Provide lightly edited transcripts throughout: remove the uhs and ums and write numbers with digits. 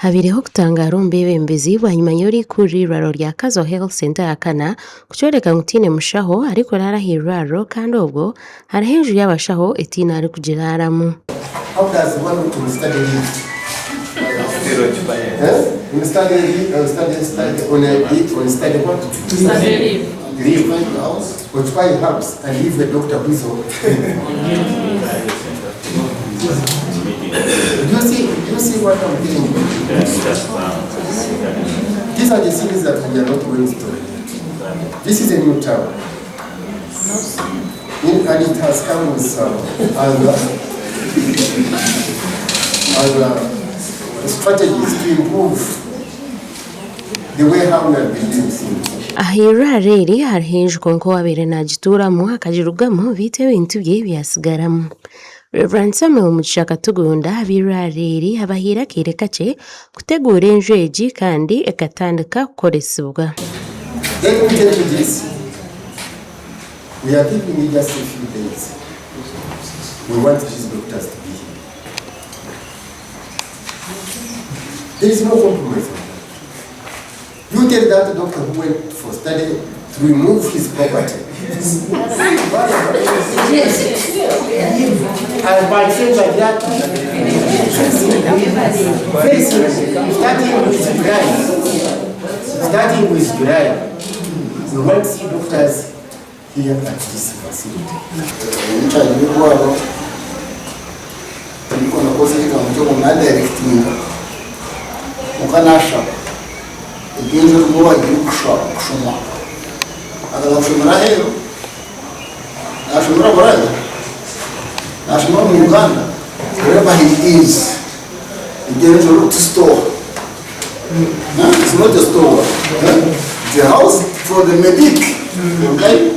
Habaireho okutangaara omu beebembezi bwanyima y'orikukurira eirwariro rya Kazo Health Centre ahakana kukyoreka ngu tihaine mushaho arikuraara aha irwariro kandi obwo hariho enju y'abashaho etaine arikugiraaramu. How does one look on study leave? Eh? On study leave, on study, study, on a leave, on study what? Study leave. Leave. Occupy a house and leave a doctor who is on. Do you see, do you see what I'm telling you? These are the things that we are not going to tolerate. This is a new town. In, and it has come with some other, other strategies to improve the way how we have been doing things. Aha irwariro eri hariho enju kwonka owaabaire naagituuramu akagirugamu beitu ebintu bye byatsigaramu. Rev. Samuel Mugisha Katugunda ab'eirwariro eri abahaire akaire kakye kuteguura enju egi kandi ekatandika kukoresibwa. Let me tell you this, we are giving you just a few days. We want these doctors to be here. There is no compromise on that. You tell that doctor who went for study to remove his property. Very simple. Starting with July. Starting with July, we want to see doctors here at this facility. Omukyari w'eirwariro tindikwenda kukozesa ekigambo ky'ogu nadirectinga kwonka nashaba egi enju erimu owagiire kushoma akaza kushomera aheeru nashomera Buraaya nashomera omu Uganda wherever he is egi enju ti store it's not a store it's a house for the medic okay.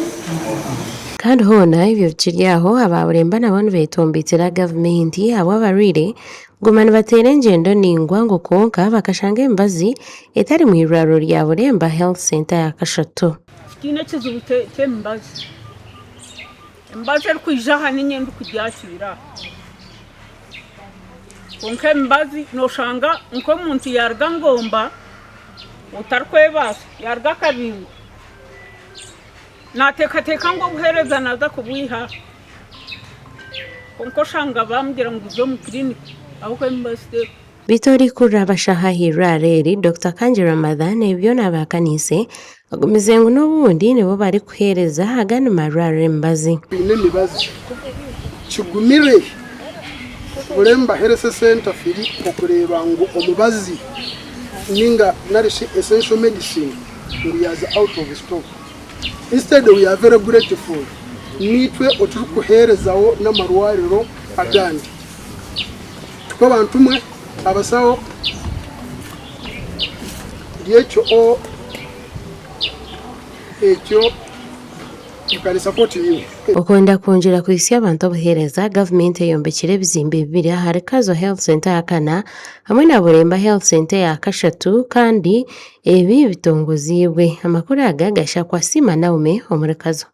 Kandi hoona ebyo bikiri aho, aba Buremba nabo nibetombeitera gavumenti ahabw'abarwaire kuguma nibateera engyendo ndaingwa ngu kwonka bakashanga emibazi etari mu irwariro rya Buremba Health Centre ya kashatu. Titwine ekizibu ky'emibazi. Emibazi erikwija aha niinye ndikugyakiira aha. Kwonka emibazi nooshanga nk'omuntu yaaruga Ngomba otarikwebaasa yaaruga Kabingo naateekateeka ngu obuheereza naaza kubwiha aha kwonka oshanga baamugira ngu za omu kiriniki ahabw'okuba emibazi teriho. Beitu orikurira abashaho aha irwariro eri, Dokita Kangi Ramadhan ebi byona abihakaniise, agumize ngu n'obundi nibo barikuheereza agandi marwariro emibazi. Twine emibazi kigumire Buremba Health Centre firi okureeba ngu omubazi ninga narishi essential medicine ngu yaaza out of stock. Instead we are very grateful niitwe oturikuheerezaho n'amarwariro agandi. Tukwo abantu mwe abasaho DHO ekyo you can support you. Okwenda kwongyera kuhitsya abantu obuheereza, gavumenti eyombekire ebizimbe bibiri ahari Kazo Health Centre eyakana hamwe na Buremba Health Centre eyakashatu kandi ebi bitongoziibwe. Amakuru aga gashakwa Siima Naume omuri Kazo.